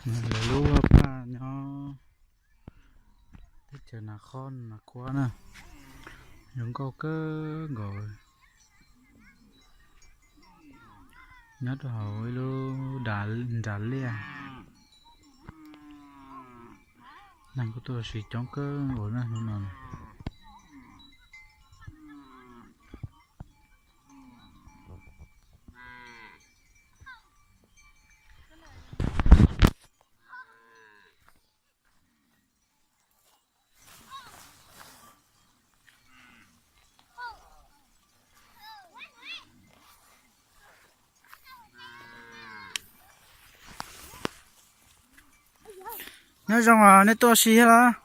Lawv lub paj nyob teb chaws Nas Khob Nas Khuab na, zoo nkauj kawg nkaus. Nyob rau hauv ib lub nra liaj. Neeg kuj tuaj ua si coob kawg nkaus na hnub no. Nyob zoo os, nej tuaj ua si thiab los?